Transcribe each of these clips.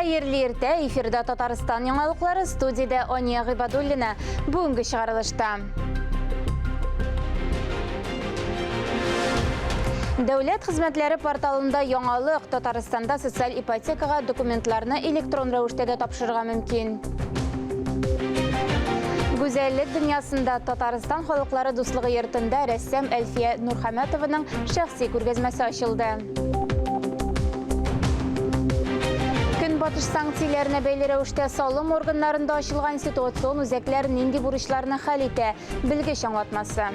Хәерле иртә, эфирда Татарстан яңалыклары, студиядә Ания Гыйбадуллина. Бүгенге чыгарылышта. Дәүләт хезмәтләре порталында яңалык, Татарстанда социаль ипотекага документларны электрон рәвештә дә тапшырырга мөмкин. Гүзәллек дөньясында Татарстан халыклары дуслыгы йортында рәссам Әлфия Нурхамәтованың шәхси күргәзмәсе ачылды. Көнбатыш санкцияләренә бәйле рәвештә салым органнарында ачылган ситуацион үзәкләр нинди бурычларны хәл итә? Белгеч аңлатмасы.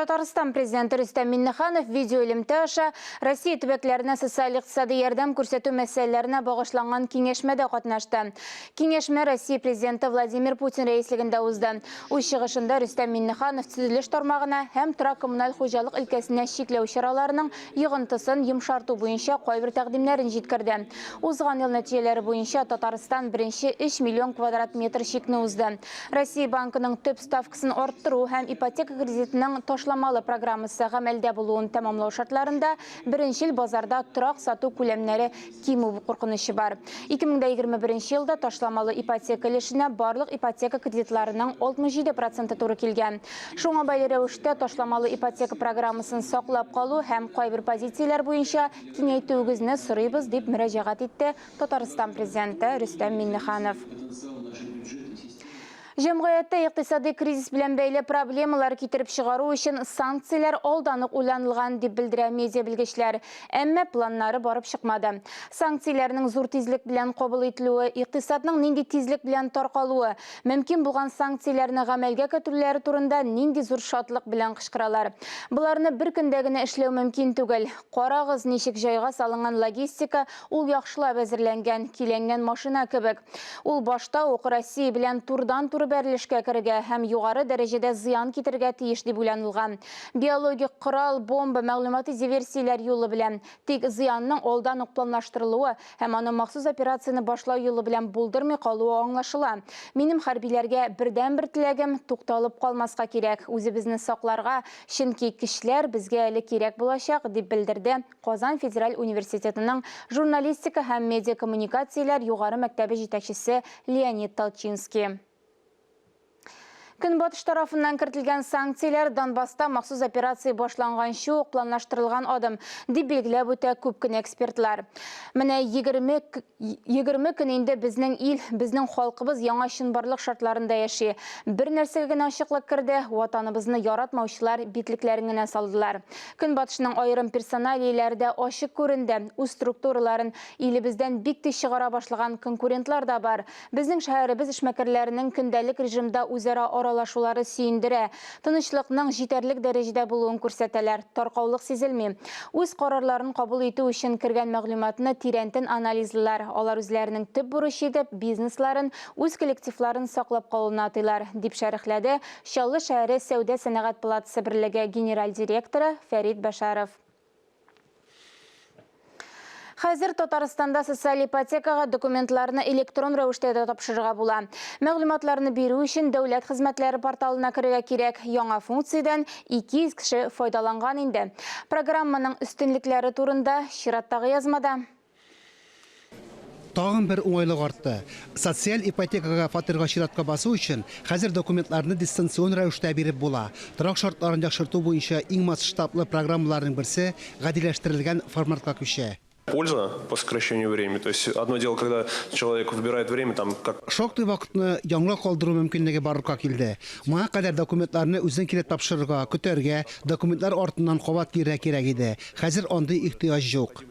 Татарстан президенты Рөстәм Миннеханов видеоэлемтә аша Россия төбәкләренә социаль-икътисади ярдәм күрсәтү мәсьәләләренә багышланган киңәшмәдә катнашты. Киңәшмә Россия президенты Владимир Путин рәислегендә узды. Үз чыгышында Рөстәм Миңнеханов төзелеш тармагына һәм торак-коммуналь хуҗалык өлкәсенә чикләү чараларының йогынтысын йомшарту буенча кайбер тәкъдимнәрен җиткерде. Узган ел нәтиҗәләре буенча Татарстан беренче 3 миллион квадрат метр чикне узды. Россия Банкының төп ставкасын арттыру һәм ипотека кредитының ташламалы программасы гамәлдә булуын тәмамлау шартларында беренчел базарда торак сату күләмнәре кимү куркынычы бар. 2021 елда ташламалы ипотека өлешенә барлык ипотека кредитларының 67 проценты туры килгән. Шуңа бәйле рәвештә ташламалы ипотека программасын саклап калу һәм кайбер позицияләр буенча киңәйтүегезне сорыйбыз, дип мөрәҗәгать итте Татарстан Президенты Рөстәм Миңнеханов. Җәмгыятьтә икътисади кризис белән бәйле проблемалар китереп чыгару өчен санкцияләр алдан ук уйланылган, дип белдерә медиа белгечләр. Әмма планнары барып чыкмады. Санкцияләрнең зур тизлек белән кабул ителүе, икътисадның нинди тизлек белән таркалуы, мөмкин булган санкцияләрне гамәлгә кертүләре турында нинди зур шатлык белән кычкыралар. Боларны бер көндә генә эшләү мөмкин түгел. Карагыз, ничек җайга салынган логистика, ул яхшылап әзерләнгән, көйләнгән машина кебек. Ул башта ук Россия белән турыдан-туры бәрелешкә керергә һәм югары дәрәҗәдә зыян китерергә тиеш дип уйланылган. Биологик корал, бомба, мәгълүмати диверсияләр юлы белән. Тик зыянның алдан ук планлаштырылуы һәм аны махсус операцияне башлау юлы белән булдырмый калуы аңлашыла. Минем хәрбиләргә бердәнбер теләгем, тукталып калмаска кирәк, үзебезне сакларга, Чөнки кешеләр безгә әле кирәк булачак, дип белдерде Казан федераль университетының журналистика һәм медиакоммуникацияләр югары мәктәбе җитәкчесе Леонид Толчинский. Көнбатыш тарафыннан кертелгән санкцияләр Донбасста махсус операция башланганчы ук планлаштырылган адым, дип билгеләп үтә күп кенә экспертлар. Менә 20 20 көн инде безнең ил, безнең халкыбыз яңа чынбарлык шартларында яши. Бер нәрсәгә генә ачыклык керде, Ватаныбызны яратмаучылар битлекләрен генә салдылар. Көнбатышның аерым персоналияләре дә ачык күренде, үз структураларын илебездән бик тиз чыгара башлаган конкурентлар да бар. Безнең шәһәребез эшмәкәрләренең көндәлек режимда үзара аралашулары сөендерә. Тынычлыкның җитәрлек дәрәҗәдә булуын күрсәтәләр, таркаулык сизелми. Үз карарларын кабул итү өчен кергән мәгълүматны тирәнтен анализлыйлар. Алар үзләренең төп бурычы итеп бизнесларын, үз коллективларын саклап калуны атыйлар, дип шәрехләде Чаллы шәһәре Сәүдә-сәнәгать палатасы берлеге генераль директоры Фәрит Бәшәров. Хәзер Татарстанда социаль ипотекага документларны электрон рәвештә дә тапшырырга була. Мәгълүматларны бирү өчен дәүләт хезмәтләре порталына керергә кирәк. Яңа функциядән 200 кеше файдаланган инде. Программаның өстенлекләре турында чираттагы язмада. Тагын бер уңайлык артты. Социаль ипотекага фатирга чиратка басу өчен хәзер документларны дистанцион рәвештә биреп була. Торак шартларын яхшырту буенча иң масштаблы программаларның берсе гадиләштерелгән форматка күчә. Польза по сокращению времени. То есть одно дело, когда человек выбирает время, там, как. Шактый вакытны янга калдыру мөмкинлеге барлыкка килде. Моңа кадәр документларны үзең килеп тапшырырга, көтәргә, документлар артыннан кабат килергә кирәк иде. Хәзер андый ихтыяҗ юк.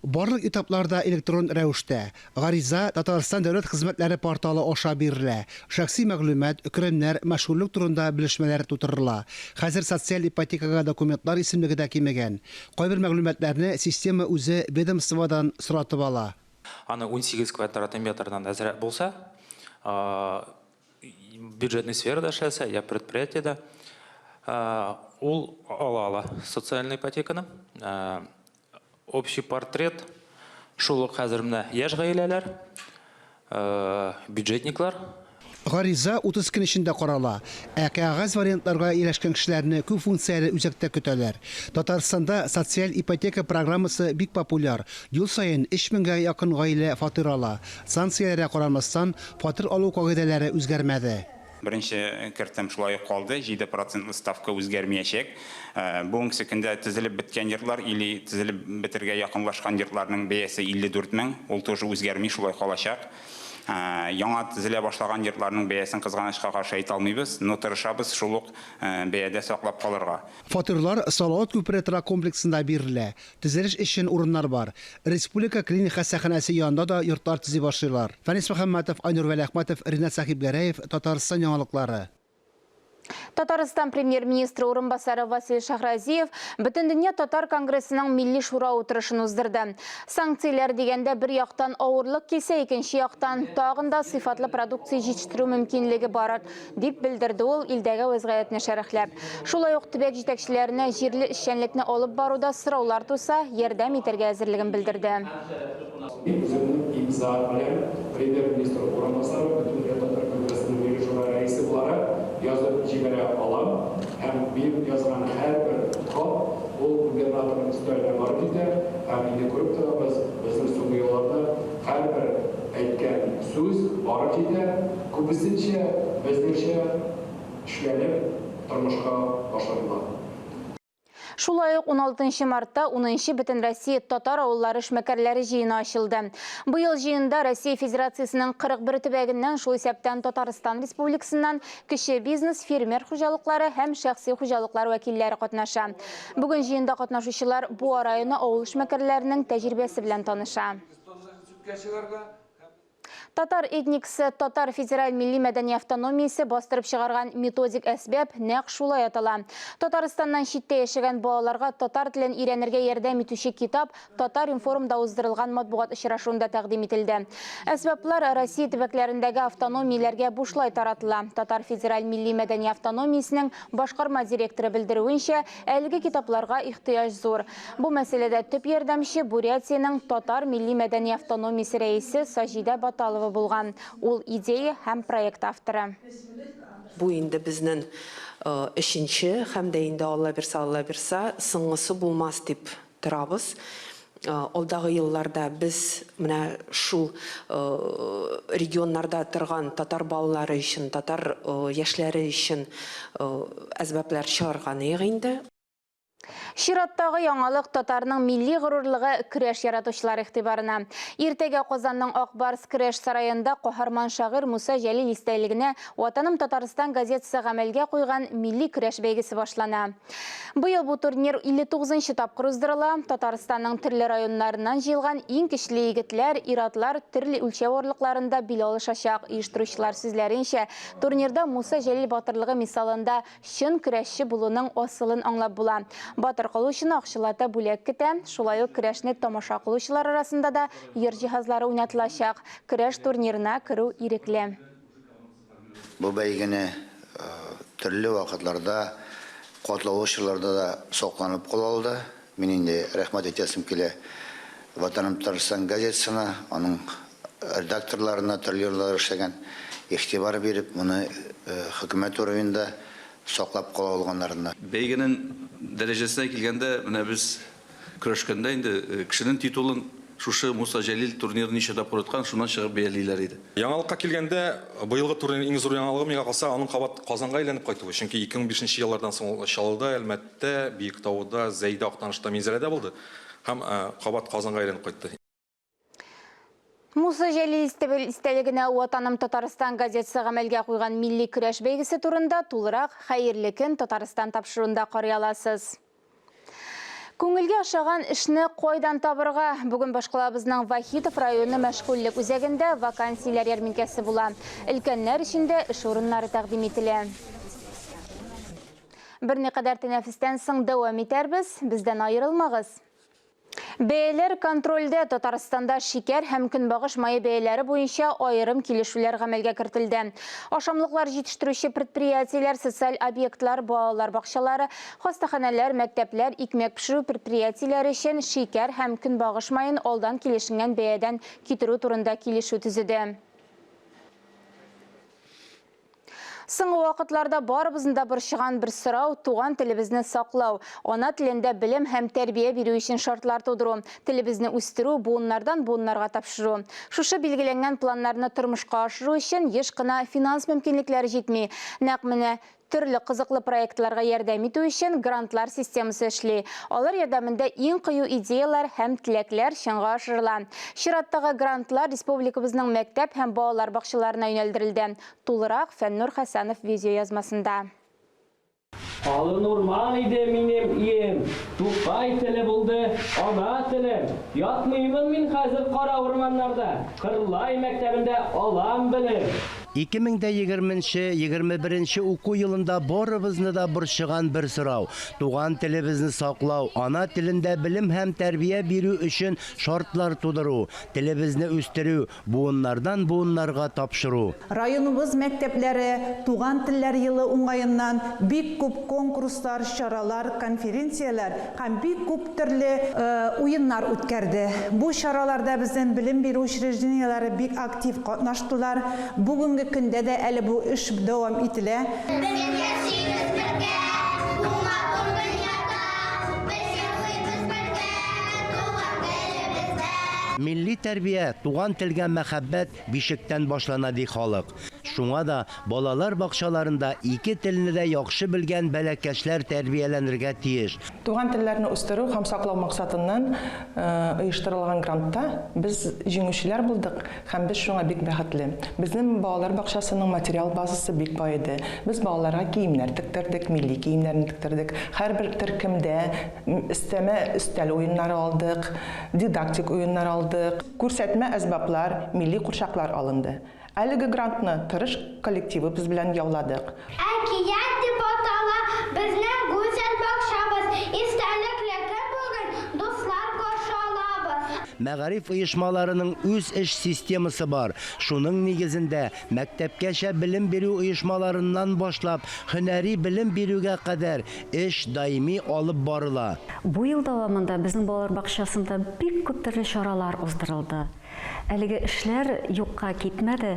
Барлык этаплар да электрон рәвештә. Гариза Татарстан дәүләт хезмәтләре порталы аша бирелә. Шәхси мәгълүмат, керемнәр, мәшгульлек турында белешмәләр тутырыла. Хәзер социаль ипотекага документлар исемлеге дә кимегән. Кайбер мәгълүматларны система үзе ведомстводан соратып ала. Аны 18 квадрат метрдан әзрәк булса, бюджетный сферада эшләсә, я предприятиедә, ул ала ала социальный ипотеканы. Общий портрет шул ук хәзер менә яшь гаиләләр. Бюджетниклар. Гариза 30 көн эчендә карала, ә кәгазь вариантларга ияләшкән кешеләрне күп функцияле үзәктә көтәләр. Татарстанда социаль ипотека программасы бик популяр, ел саен өч меңгә якын гаилә фатир ала. Санкцияләргә карамастан, фатир алу кагыйдәләре үзгәрмәде. Беренче кертем шулай ук калды, 7 процентлы ставка үзгәрмиячәк. Бүгенге көндә төзелеп беткән йортлар или төзелеп бетергә якынлашкан йортларның бәясе 54 мең, ул тоже үзгәрми, шулай калачак. Яңа төзелә башлаган йортларның бәясен кызганычка каршы әйтә алмыйбыз, но тырышабыз шул ук бәядә саклап калырга. Фатирлар Салават күпере торак комплексында бирелә. Төзелеш өчен урыннар бар. Республика клиник хастаханәсе янында да йортлар төзи башлыйлар. Фәнис Мөхәммәтов, Айнур Вәлиәхмәтов, Ринат Сәхибгәрәев, Татарстан яңалыклары. Татарстан премьер-министры урынбасары Василь Шахразиев Бөтендөнья татар конгрессының Милли шура утырышын уздырды. Санкцияләр дигәндә бер яктан авырлык килсә, икенче яктан тагын да сыйфатлы продукция җитештерү мөмкинлеге бар, дип белдерде ул илдәге вәзгыятьне шәрехләп. Шулай ук төбәк җитәкчеләренә җирле эшчәнлекне алып баруда сораулар туса, ярдәм итәргә әзерлеген белдерде. Мин үземнең имза белән Премьер-министр урынбасары, Бөтендөнья татар конгрессының Милли шура рәисе буларак язып җибәрә алам һәм мин язган һәрбер хат ул губернаторның өстәленә барып җитә һәм инде күреп торабыз, безнең соңгы елларда һәрбер әйткән сүз барып җитә, күбесенчә безнеңчә эшләнеп тормышка ашырыла. Шулай ук 16 мартта 10 Бөтенроссия татар авыллары эшмәкәрләре җыены ачылды. Быел җыенда Россия Федерациясенең 41 төбәгеннән, шул исәптән Татарстан Республикасыннан кече бизнес, фермер хуҗалыклары һәм шәхси хуҗалыклар вәкилләре катнаша. Бүген җыенда катнашучылар Буа районы авыл эшмәкәрләренең тәҗрибәсе белән таныша. Татар этниксы Татар федераль милли-мәдәни автономиясе бастырып чыгарган методик әсбап нәкъ шулай атала. Татарстаннан читтә яшәгән балаларга татар телен өйрәнергә ярдәм итүче китап Татар-информда уздырылган матбугат очрашуында тәкъдим ителде. Әсбаплар Россия төбәкләрендәге автономияләргә бушлай таратыла. Татар федераль милли-мәдәни автономиясенең башкарма директоры белдерүенчә, әлеге китапларга ихтыяҗ зур. Бу мәсьәләдә төп ярдәмче Бурятиянең татар милли-мәдәни автономиясе рәисе Саҗидә Баталова булган. Ул идея һәм проект авторы. Бу инде безнен өченче һәм дә инде Алла бирса, Алла бирса, соңгысы булмас дип торабыз. Алдагы елларда без менә шул регионнарда торган татар балалары өчен, татар яшьләре өчен әсбаплар чыгарганыек инде. Чираттагы яңалык татарның милли горурлыгы көрәш яратучылар игътибарына. Иртәгә Казанның Ак Барс көрәш сараенда каһарман шагыйрь Муса Җәлил истәлегенә Ватаным Татарстан газетасы гамәлгә куйган милли көрәш бәйгесе башлана. Быел бу турнир 59 нчы тапкыр уздырыла. Татарстанның төрле районнарыннан җыелган иң көчле егетләр, ир-атлар төрле үлчәү авырлыкларында бил алышачак. Оештыручылар сүзләренчә, турнирда Муса Җәлил батырлыгы мисалында Чын көрәшче булуның асылын аңлап була. Батыр калучыны акчалата бүләк көтә. Шулай ук көрәшне тамаша кылучылар арасында да йорт җиһазлары уйнатылачак. Көрәш турнирына керү ирекле. Бу бәйгене төрле вакытларда, катлаулы чорларда да сакланып кала алды. Мин инде рәхмәт әйтәсем килә Ватаным Татарстан газетасына, аның редакторларына, төрле еллар эшләгән, игътибар биреп, моны хөкүмәт уровеньда саклап кала алганнарына. Бәйгенең дәрәҗәсенә килгәндә, менә без көрәшкәндә инде кешенең титулын шушы Муса Җәлил турниры ничә тапкыр откан, шуннан чыгып бәялиләр иде. Яңалыкка килгәндә, быелгы турнирның иң зур яңалыгы, миңа калса, аның кабат Казанга әйләнеп кайтуы. Чөнки 2005 нче еллардан соң ул Чаллыда, Әлмәттә, Биектауда, Зәйдә, Актанышта, Минзәләдә булды һәм кабат Казанга әйләнеп кайтты. Муса Җәлил истәлегенә Ватаным Татарстан газетасы гамәлгә куйган милли көрәш бәйгесе турында тулырак Хәерле көн, Татарстан тапшыруында карый аласыз. Күңелгә ошаган эшне кайдан табырга? Бүген башкалабызның Вахитов районы мәшгульлек үзәгендә вакансияләр ярминкәсе була. Өлкәннәр өчен дә эш урыннары тәкъдим ителә. Берникадәр тәнәфестән соң дәвам итәрбез. Бездән аерылмагыз. Бәяләр контрольдә. Татарстанда шикәр һәм көнбагыш мае бәяләре буенча аерым килешүләр гамәлгә кертелде. Ашамлыклар җитештерүче предприятиеләр, социаль объектлар, балалар бакчалары, хастаханәләр, мәктәпләр, икмәк пешерү предприятиеләре өчен шикәр һәм көнбагыш маен алдан килешенгән бәядән китерү турында килешү төзеде. Соңгы вакытларда барыбызны да борчыган бер сорау, туган телебезне саклау, ана телендә белем һәм тәрбия бирү өчен шартлар тудыру, телебезне үстерү, буыннардан буыннарга тапшыру. Шушы билгеләнгән планнарны тормышка ашыру өчен еш кына финанс мөмкинлекләре җитми. Нәкъ менә Төрле кызыклы проектларга ярдәм итү өчен грантлар системасы эшли. Алар ярдәмендә иң кыю идеяләр һәм теләкләр чынга ашырыла. Чираттагы грантлар республикабызның мәктәп һәм балалар бакчаларына юнәлдерелде. Тулырак Фәннур Хәсәнов видеоязмасында. Калын урман иде минем өем, Тукай теле булды ана телем. Ятмыймын мин хәзер кара урманнарда, Кырлай мәктәбендә алам белем. 2020 нче, 21 нче уку елында барыбызны да борчыган бер сорау, туган телебезне саклау, ана телендә белем һәм тәрбия бирү өчен шартлар тудыру, телебезне үстерү, буыннардан буыннарга тапшыру. Районыбыз мәктәпләре Туган телләр елы уңаеннан бик күп конкурслар, чаралар, конференцияләр һәм бик күп төрле уеннар үткәрде. Бу чараларда безнең белем бирү учреждениеләре бик актив катнаштылар. Бүгенге көндә дә әле бу эш дәвам ителә. Без яшибез бергә, бу матур дөньяда, Без җырлыйбыз бергә, туган телебездә. Милли тәрбия, туган телгә мәхәббәт бишектән башлана, ди халык. Шуңа да балалар бакчаларында ике телне дә яхшы белгән бәләкәчләр тәрбияләнергә тиеш. Туган телләрне үстерү һәм саклау максатыннан оештырылган грантта без җиңүчеләр булдык һәм без шуңа бик бәхетле. Безнең балалар бакчасының материал базасы бик бай иде. Без балаларга киемнәр тектердек, милли киемнәрне тектердек. Һәрбер төркемдә өстәмә өстәл уеннары алдык, дидактик уеннар алдык. Күрсәтмә әсбаплар, милли курчаклар алынды. Әлеге грантны тырыш коллективыбыз белән яуладык. Әкият дип атала безнең гүзәл бакчабыз, Истәлекле көн бүген, дуслар каршы алабыз. Мәгариф оешмаларының үз эш системасы бар. Шуның нигезендә мәктәпкәчә белем бирү оешмаларыннан башлап һөнәри белем бирүгә кадәр эш даими алып барыла. Бу ел дәвамында безнең балалар бакчасында бик күп төрле чаралар уздырылды. Әлеге эшләр юкка китмәде,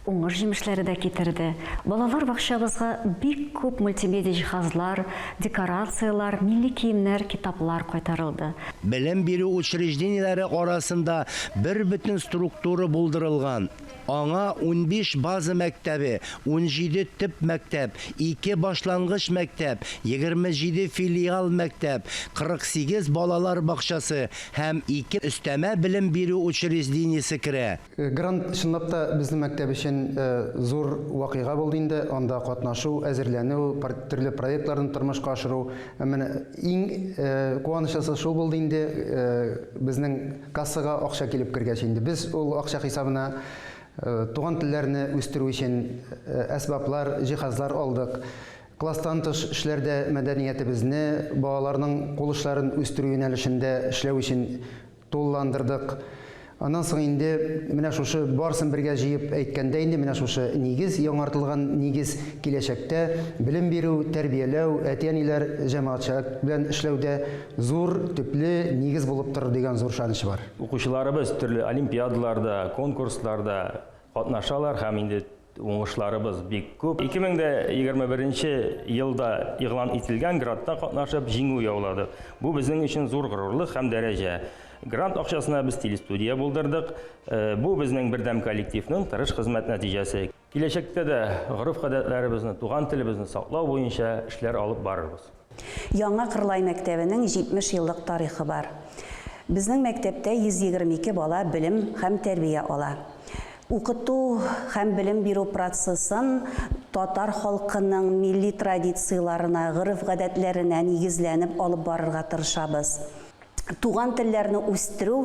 уңыш җимешләре дә китерде. Балалар бакчабызга бик күп мультимедиа җиһазлар, декорацияләр, милли киемнәр, китаплар кайтарылды. Белем бирү учреждениеләре арасында бербөтен структура булдырылган. Аңа 15 база мәктәбе, 17 төп мәктәп, ике башлангыч мәктәп, 27 филиал мәктәп, 48 балалар бакчасы һәм ике өстәмә белем бирү учреждениесе керә. Грант чынлап та безнең мәктәп өчен зур вакыйга булды инде. Анда катнашу, әзерләнү, төрле проектларны тормышка ашыру. Менә иң куанычлысы шул булды инде, безнең кассага акча килеп кергәч инде. Без ул акча хисабына туган телләрне үстерү өчен әсбаплар, җиһазлар алдык. Класстан тыш эшләрдә мәдәниятебезне, балаларның кул эшләрен үстерү юнәлешендә эшләү өчен тулыландырдык. Аннан соң инде менә шушы барысын бергә җыеп әйткәндә инде менә шушы нигез, яңартылган нигез киләчәктә белем бирү, тәрбияләү, әти-әниләр, җәмәгатьчелек белән эшләүдә зур, төпле нигез булып торыр дигән зур ышаныч бар. Укучыларыбыз төрле олимпиадаларда, конкурсларда катнашалар һәм инде Уңышларыбыз бик күп. 2021 нче елда игълан ителгән грантта катнашып, җиңү яуладык. Бу безнең өчен зур горурлык һәм дәрәҗә. Грант акчасына без телестудия булдырдык. Бу безнең бердәм коллективның тырыш хезмәт нәтиҗәсе. Киләчәктә дә гореф-гадәтләребезне, туган телебезне саклау буенча эшләр алып барырбыз. Яңа Кырлай мәктәбенең 70 еллык тарихы бар. Безнең мәктәптә 122 бала белем һәм тәрбия ала. Укыту һәм белем бирү процессын татар халкының милли традицияләренә, гореф-гадәтләренә нигезләнеп алып барырга тырышабыз. Туган телләрне үстерү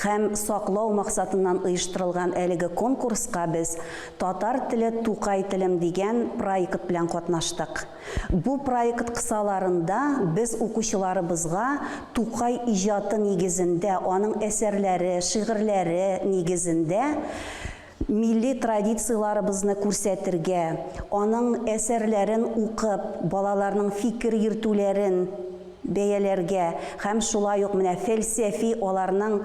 һәм саклау максатыннан оештырылган әлеге конкурска без Татар теле, Тукай телем дигән проект белән катнаштык. Бу проект кысаларында без укучыларыбызга Тукай иҗаты нигезендә, аның әсәрләре, шигырьләре нигезендә милли традицияләребезне күрсәтергә, аның әсәрләрен укып, балаларның фикер йөртүләрен бәяләргә һәм шулай ук менә фәлсәфи аларның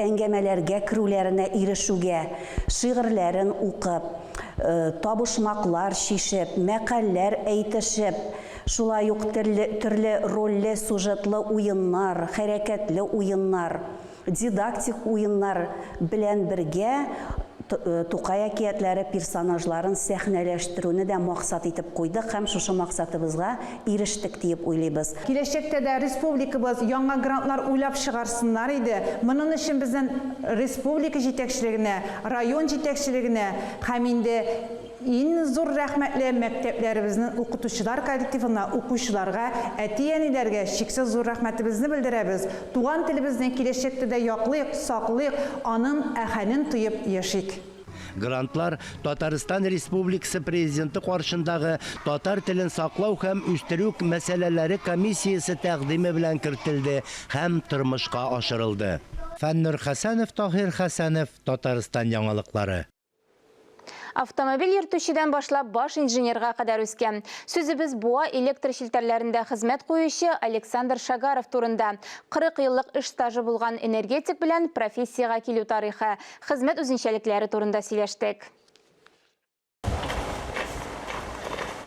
әңгәмәләргә керүләренә ирешүгә, шигырьләрен укып. Табышмаклар чишеп, мәкальләр әйтешеп, шулай ук төрле, төрле рольле, сюжетлы уеннар, хәрәкәтле уеннар, дидактик уеннар белән бергә Тукай әкиятләре персонажларын сәхнәләштерүне дә максат итеп куйдык һәм шушы максатыбызга ирештек диеп уйлыйбыз. Киләчәктә дә республикабыз яңа грантлар уйлап чыгарсыннар иде. Монын өчен безнен республика җитәкчелегенә, район җитәкчелегенә һәм инде ин зур рәхмәтле мәктәпләребезнен укытучылар коллективына, укучыларга, әти-әниләргә чиксез зур рәхмәтебезне белдерәбез. Туган телебезне киләчәктә дә яклыйк, саклыйк, анын әхәнен тоеп яшик. Грантлар Татарстан Республикасы Президенты каршындагы татар телен саклау һәм үстерү мәсьәләләре комиссиясе тәкъдиме белән кертелде һәм тормышка ашырылды. Фәннур Хәсәнов, Таһир Хәсәнов, Татарстан яңалыклары. Автомобиль йөртүчедән башлап баш инженерга кадәр үскән. Сүзебез Буа электр челтәрләрендә хезмәт куючы Александр Шагаров турында. 40 еллык эш стажы булган энергетик белән профессиягә килү тарихы, хезмәт үзенчәлекләре турында сөйләштек.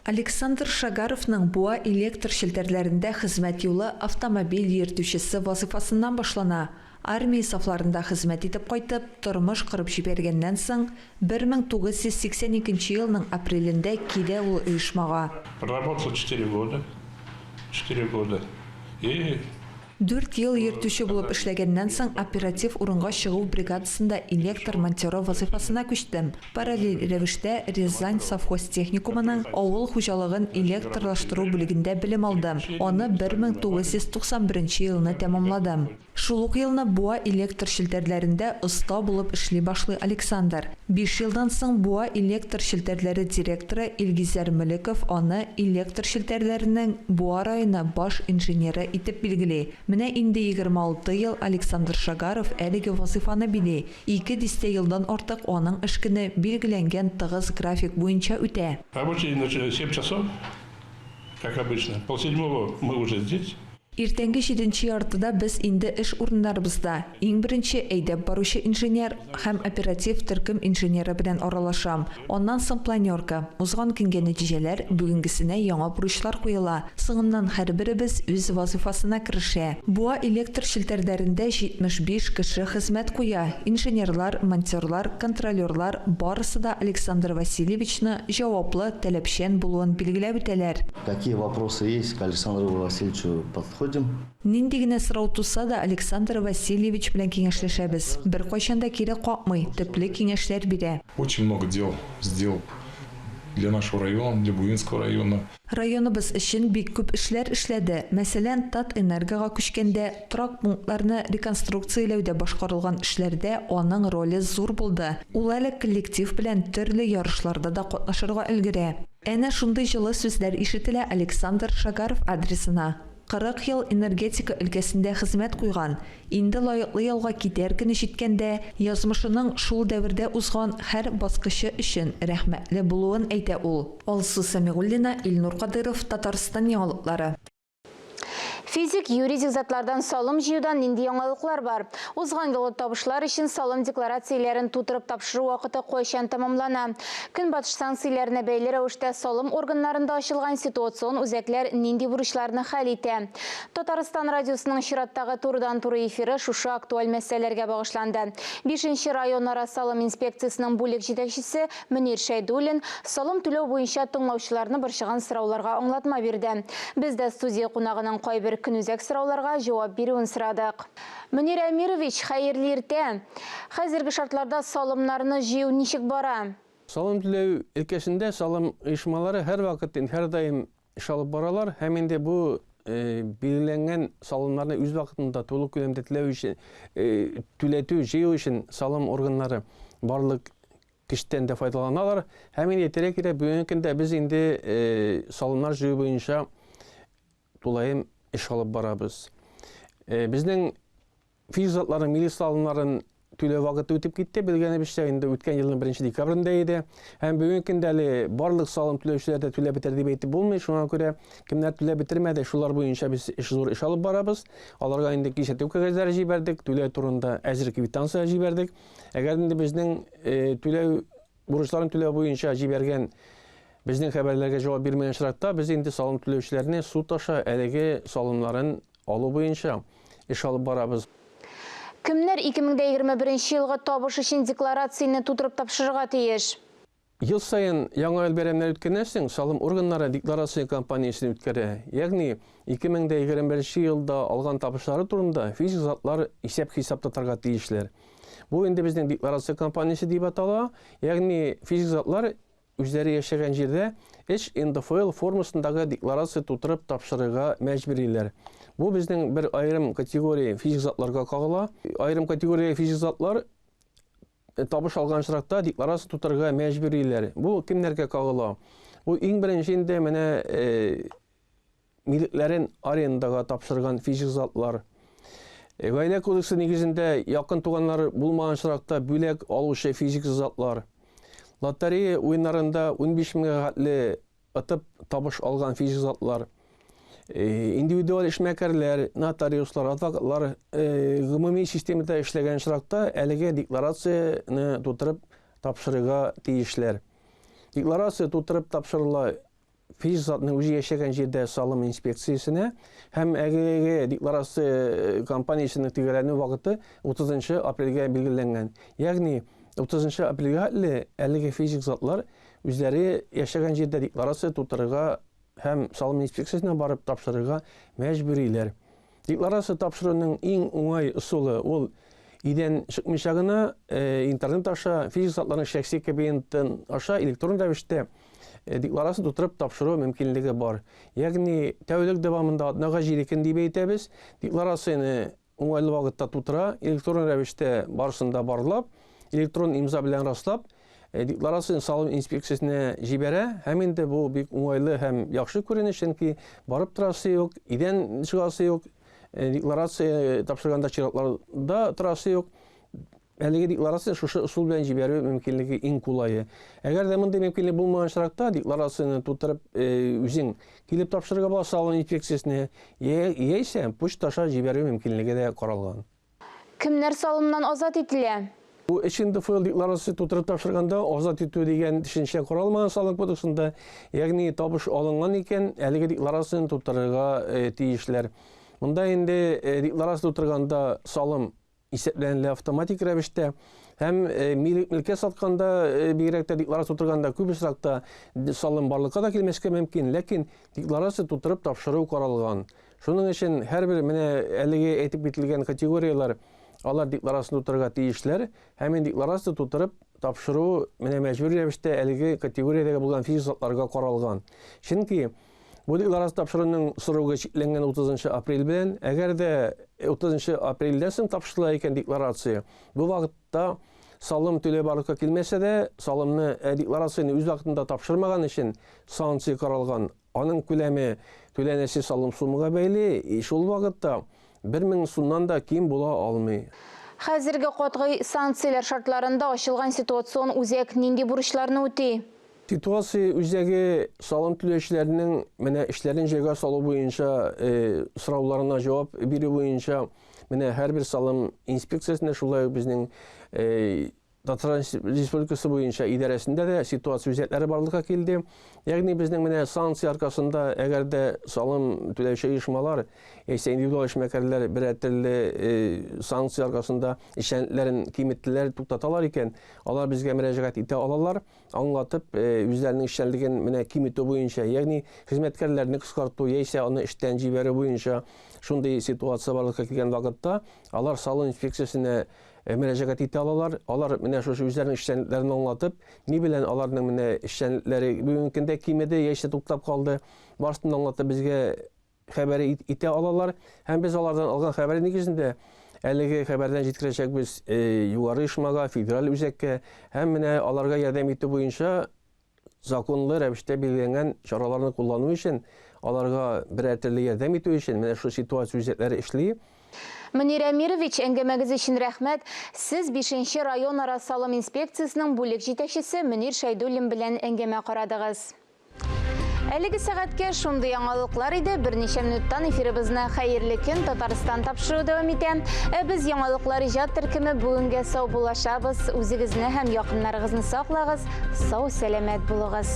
Александр Шагаровның Буа электр челтәрләрендә хезмәт юлы автомобиль йөртүчесе вазыйфасыннан башлана. Армия сафларында хезмәт итеп кайтып, тормыш корып җибәргәннән соң, 1982 елның апрелендә килә ул оешмага. Проработал четыре года, четыре года и. Дүрт ел йөртүче булып эшләгәннән соң, оператив урынга чыгу бригадасында электр монтеры вазыйфасына күчтем. Параллель рәвештә Рязань совхоз-техникумының авыл хуҗалыгын электрлаштыру бүлегендә белем алдым, аны 1991 елны тәмамладым. Шул ук елны Буа электр челтәрләрендә оста булып эшли башлый Александр. Биш елдан соң Буа электр челтәрләре директоры Илгизәр Мөлеков аны электр челтәрләренең Буа районы баш инженеры итеп билгели. Менә инде 26 ел Александр Шагаров әлеге вазыйфаны били. Ике дистә елдан артык аның эш көне билгеләнгән тыгыз график буенча үтә. Рабочий день начинается в семь часов, как обычно. Полседьмого мы уже здесь. Иртәнге җиденче яртыда без инде эш урыннарыбызда. Иң беренче әйдәп баручы инженер һәм оператив төркем инженеры белән аралашам. Аннан соң планерка. Узган көнгә нәтиҗәләр, бүгенгесенә яңа бурычлар куела. Соңыннан һәрберебез үз вазыйфасына керешә. Буа электр челтәрләрендә 75 кеше хезмәт куя. Инженерлар, монтерлар, контролерлар, барысы да Александр Васильевичны җаваплы, таләпчән булуын билгеләп үтәләр. Какие вопросы есть к Александру Васильевичу подходим. Нинди генә сорау туса да, Александр Васильевич белән киңәшләшәбез. Беркайчан да кире какмый, төпле киңәшләр бирә. Очень много дел сделал для нашего района, для Буинского района. Районыбыз өчен бик күп эшләр эшләде. Мәсәлән, Татэнерго га күчкәндә, торак пунктларны реконструкцияләүдә башкарылган эшләрдә аның роле зур булды. Ул әле коллектив белән төрле ярышларда да катнашырга өлгерә. Әнә шундый җылы сүзләр ишетелә Александр Шагаров адресына. 40 ел энергетика өлкәсендә хезмәт куйган, инде лаеклы ялга китәр көне җиткәндә, язмышының шул дәвердә узган һәр баскычы өчен рәхмәтле булуын әйтә ул. Алсу Сәмигуллина, Илнур Кадыйров, Татарстан яңалыклары. Физик, юридик затлардан салым җыюда нинди яңалыклар бар? Узган елгы табышлар өчен салым декларацияләрен тутырып тапшыру вакыты кайчан тәмамлана? Көнбатыш санкцияләренә бәйле рәвештә салым органнарында ачылган ситуацион үзәкләр нинди бурычларны хәл итә? Татарстан радиосының чираттагы турыдан-туры эфиры шушы актуаль мәсьәләләргә багышланды. Бишенче районара салым инспекциясенең бүлек җитәкчесе Мөнир Шәйдуллин салым түләү буенча тыңлаучыларны борчыган сорауларга аңлатма бирде. Без дә студия кунагының кайбер көнүзәк сорауларга җавап бирүен сорадык. Мөнир Әмирович, хәерле иртә! Хәзерге шартларда салымнарны җыю ничек бара? Салым түләү өлкәсендә салым оешмалары һәрвакыт, һәрдаим эш алып баралар һәм инде бу билгеләнгән салымнарны үз вакытында тулы күләмдә түләү өчен, түләтү, җыю өчен салым органнары барлык көчтән дә файдаланалар. Һәм инде әйтергә кирәк, бүгенге көндә без инде салымнар җыю буенча тулаем эш алып барабыз. Безнең физик затларның милли салымнарын түләү вакыты үтеп китте, белгәнебезчә, инде үткән елның 1 декабрендә иде. Һәм бүгенге көндә әле барлык салым түләүчеләр дә түләп бетер дип әйтеп булмый. Шуңа күрә кемнәр түләп бетермәде, шулар буенча без эш зур эш алып барабыз. Аларга инде кисәтү кәгазьләре җибәрдек, түләү турында әзер квитанция җибәрдек. Әгәр инде безнең түләү бурычларын түләү буенча җибәргән безнең хәбәрләргә җавап бирмәгән очракта, без инде салым түләүчеләрне суд аша әлеге салымнарын алу буенча эш алып барабыз. Кемнәр 2021 елгы табыш өчен декларацияне тутырып тапшырырга тиеш? Ел саен Яңа ел бәйрәмнәре үткәннән соң, салым органнары декларация кампаниясен үткәрә. Ягъни, 2021 елда алган табышлары турында физик затлар исәп-хисап тотарга тиешләр. Бу инде безнең декларация кампаниясе дип атала. Ягъни, физик затлар үзләре яшәгән җирдә 3 НДФЛ формасындагы декларация тутырып тапшырырга мәҗбүриләр. Бу безнең бер аерым категория физик затларга кагыла. Аерым категория физик затлар табыш алган очракта декларация тутырырга мәҗбүриләр. Бу кемнәргә кагыла? Бу иң беренче инде менә милекләрен арендага тапшырган физик затлар. Гаилә кодексы нигезендә якын туганнары булмаган очракта бүләк алучы физик затлар. Лотерея уеннарында 15 меңгә хәтле Отып табыш алган физик затлар, индивидуаль эшмәкәрләр, нотариуслар, адвокатлар гомуми системада эшләгән очракта әлеге декларацияне тутырып тапшырырга тиешләр. Декларация тутырып тапшырыла физик затның үзе яшәгән җирдә салым инспекциясенә һәм әлеге декларация кампаниясенең төгәлләнү вакыты 30 апрельгә билгеләнгән. Ягъни 30 апрельгә хәтле әлеге физик затлар Үзләре яшәгән җирдә декларация тутырырга һәм салым инспекциясенә барып тапшырырга мәҗбүриләр. Декларация тапшыруның иң уңай ысулы ул өйдән чыкмыйча гына интернет аша физик затларның шәхси кабинетын аша электрон рәвештә декларация тутырып тапшыру мөмкинлеге бар. Ягъни тәүлек дәвамында атнага җиде көн дип әйтәбез. Декларацияне Уңайлы вакытта тутыра, электрон рәвештә барысын да барлап, электрон имза белән раслап, декларацияне салым инспекциясенә җибәрә. Һәм инде бу бик уңайлы һәм яхшы күренеш, чөнки барып торасы юк, өйдән чыгасы юк, декларация тапшырганда чиратларда торасы юк. Әлеге декларацияне шушы ысул белән җибәрү мөмкинлеге иң кулае. Әгәр дә мондый мөмкинлек булмаган очракта, декларацияне тутырып, үзең килеп тапшырырга була салым инспекциясенә, яисә почта аша җибәрү мөмкинлеге дә каралган. Кемнәр салымнан азат ителә? Бу эш НДФЛ декларациясе тутырып тапшырганда азат итү дигән төшенчә каралмаган салым кодексында, ягъни табыш алынган икән, әлеге декларацияне тутырырга тиешләр. Монда инде декларация тутырганда салым исәпләнелә автоматик рәвештә һәм милек милкә сатканда, бигрәк тә декларация тутырганда күп очракта салым барлыкка да килмәскә мөмкин, ләкин декларация тутырып тапшыру каралган. Шуның өчен һәрбер менә әлеге әйтеп кителгән категорияләр алар декларация тутырырга тиешләр һәм инде декларация тутырып тапшыру менә мәҗбүри рәвештә әлеге категориядәге булган физик затларга каралган. Чөнки Бу декларация тапшыруның срогы чикләнгән 30 апрель белән. Әгәр дә 30 апрельдән соң тапшырыла икән декларация, бу вакытта салым түләү барлыкка килмәсә дә, салымны декларацияне үз вакытында тапшырмаган өчен санкция каралган. Аның күләме түләнәсе салым суммага бәйле, и шул вакытта 1000 сумнан да ким була алмый. Хәзерге катгый санкцияләр шартларында ачылган ситуацион үзәк нинди бурычларны үти? Ситуация үзәге салым түләүчеләрнең менә эшләрен җайга салу буенча сорауларына җавап бирү буенча менә һәрбер салым инспекциясендә шулай ук безнең Татарстан Республикасы буенча идарәсендә дә ситуация үзәкләре барлыкка килде. Ягъни безнең менә санкция аркасында әгәр дә салым түләүче оешмалар яисә индивидуаль эшмәкәрләр берәр төрле санкция аркасында эшчәнлекләрен киметтеләр, туктаталар икән, алар безгә мөрәҗәгать итә алалар. аңлатып, үзләренең эшчәнлеген менә киметү буенча, ягъни хезмәткәрләрне кыскарту яисә аны эштән җибәрү буенча шундый ситуация барлыкка килгән вакытта, алар салым инспекциясенә мөрәҗәгать итә алалар. Алар менә шушы үзләренең эшчәнлекләрен аңлатып, ни белән аларның менә эшчәнлекләре бүгенге көндә кимеде яисә туктап калды, барысын да аңлатып безгә хәбәр итә алалар һәм без алардан алган хәбәр нигезендә әлеге хәбәрдән җиткерәчәкбез югары оешмага, федераль үзәккә һәм менә аларга ярдәм итү буенча законлы рәвештә билгеләнгән чараларны куллану өчен, аларга берәр төрле ярдәм итү өчен менә шул ситуация үзәкләре эшли. Мөнир Әмирович, әңгәмәгез өчен рәхмәт. Сез бишенче районара салым инспекциясенең бүлек җитәкчесе Мөнир Шәйдуллин белән әңгәмә карадыгыз. Әлеге сәгатькә шундый яңалыклар иде. Берничә минуттан эфирыбызны Хәерле көн Татарстан тапшыруы дәвам итә. Ә без яңалыклар иҗат төркеме бүгенгә саубуллашабыз. Үзегезне һәм якыннарыгызны саклагыз, сау-сәламәт булыгыз.